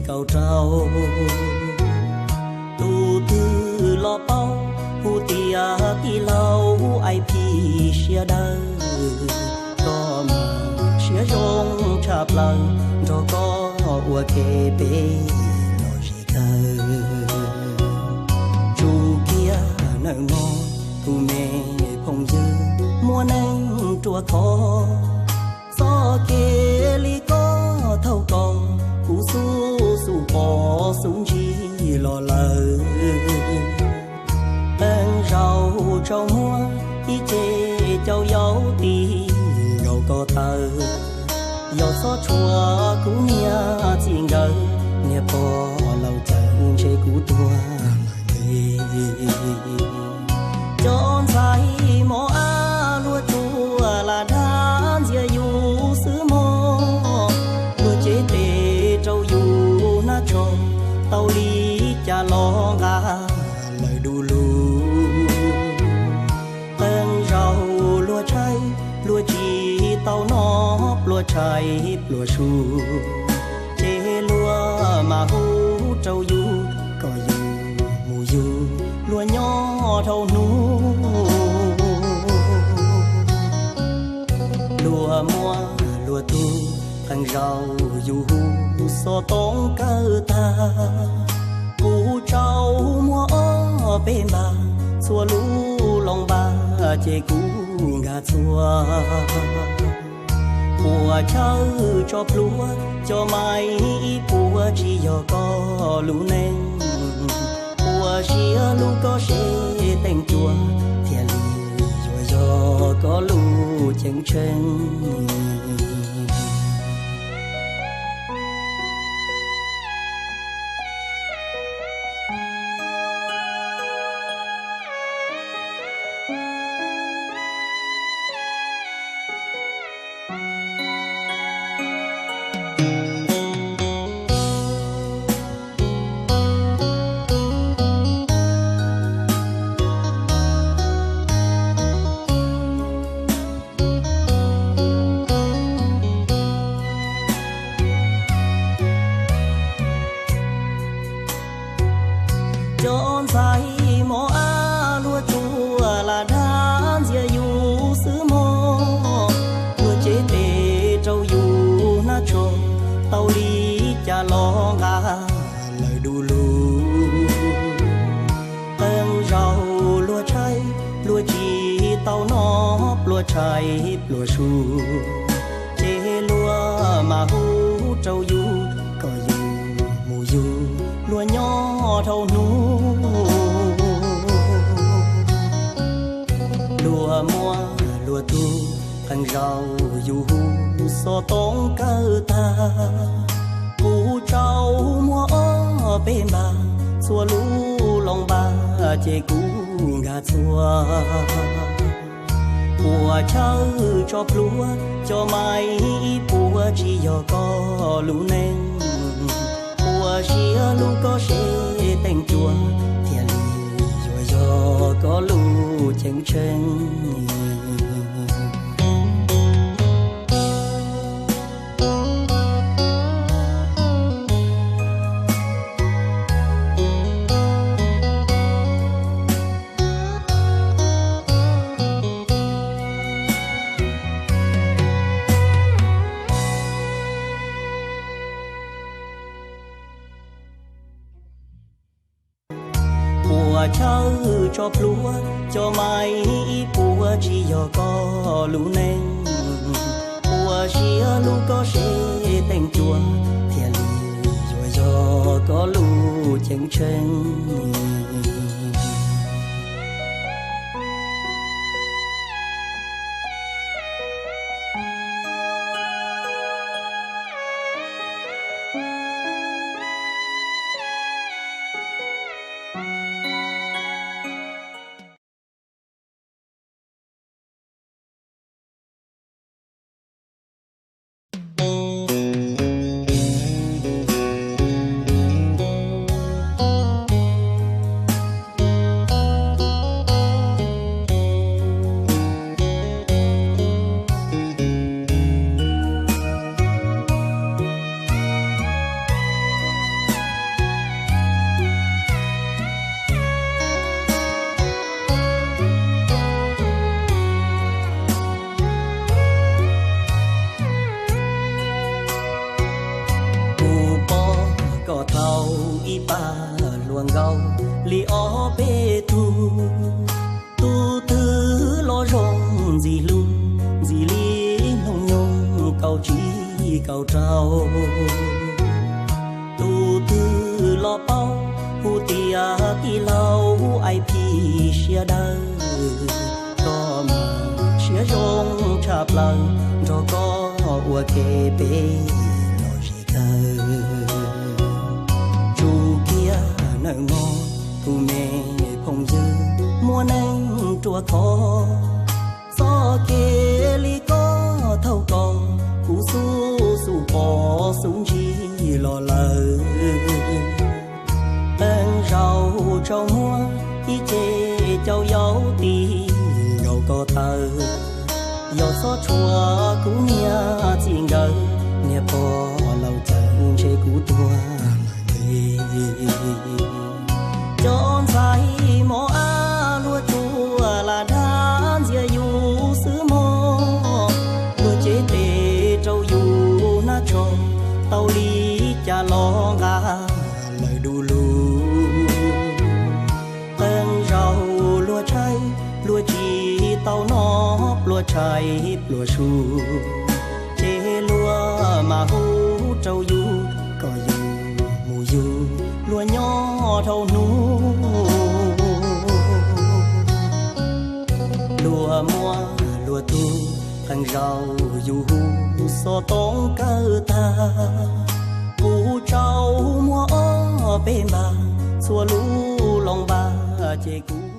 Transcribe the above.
kaum rau. Tus twg los paub hu tias tij laug I P siab dawb, koj mas siab zoo tshaj plaws, nrog koj ua ke peb los zem kawg. Tsum kiag nawb mog tus me phooj ywg, muaj neeg ruam khov, txoj kev li koj thaum koj kuv xub xub pom xub ntsig los lawm. Qee zaug tsaus muag ib ce caum yau ti nkaus koj taw, yog txhob tshuav kuv niag txiv nkawd, niag pog laus cawv ntshe kuv tuag lawm li. Cov ntxhais mos ab luag tsuas lam dag ntxias yus xwb mog, luag cev tes rau yus hnab tsho, tau li cas los nqa lawm du lug. Qee zaug luag tshaib luag tsis tau noj pluas tshais pluas su, ces luag mam hu rau yus kom yus mus yug luag nyob dhau hnub. Luag muaj luag tug, qee zaum yus hu xov tooj kawg tag. Kuv tsaus muag ob peb npag, txhua lub loos npag ces kuv nkag txhua. Puas chawj tso plhuav cov mais ib puas, tsis yog koj lub neej. Puas siab lub koj seb teem cua, thiaj li yuav yog koj lub ceeb tsheej. Cov ntxhais mos ab luag tsuas lam dag ntxias yus xwb mog, luag cev tes rau yus hnab tsho, tau li cas los nqa lawm du lug. Qee zaug luag tshaib luag tsis tau noj pluas tshais pluas su, ces luag mam hu rau yus kom yus mus yug luag nyob dhau hnub. Luag muaj luag tug, qee zaum yus hu xov tooj kawg tag. Kuv tsaus muag ob peb npag, txhua lub loos npag ces kuv nkag txhua. Puas chawj tso plhuav cov mais ib puas, tsis yog koj lub neej. Puas siab lub koj seb teem cua, thiaj li yuav yog koj lub ceeb tsheej. Puas chawj tso plhuav cov mais ib puas, tsis yog koj lub neej. Puas siab lub koj seb teem cua, thiaj li yuav yog koj lub ceeb tsheej. Ntxim hlub ntxim li hnub nyoog kaum tsib kaum rau, tus twg los paub hu tias tij laug ib phim siab dawb. Koj mas siab zoo tshaj plaws, nrog koj ua ke peb los zem kawg. Tsum kiag nawb mog tus me phooj ywg, muaj neeg ruam khov, txoj kev li koj thaum koj, kuv xub xub pom xub ntsig los lawm. Qee zaug tsaus muag ib ce caum yau ti nkaus koj taw, yog txhob tshuav kuv niag txiv nkawd, niag pog laus cawv ntshe kuv tuag. Cov ntxhais mos ab luag tsuas lam dag ntxias yus xwb mog, luag cev tes rau yus hnab tsho, tau li cas los nqa lawm du lug. Qee zaug luag tshaib, luag tsis tau noj pluas tshaib pluas su, ces luag mam hu rau yus kom yus mus yug luag nyob dhau hnub. Luag muaj luag tug, qee zaum yus hu xov tooj kawg tag. Kuv tsaus muag ob peb npag, txhua lub loo npag ces kuv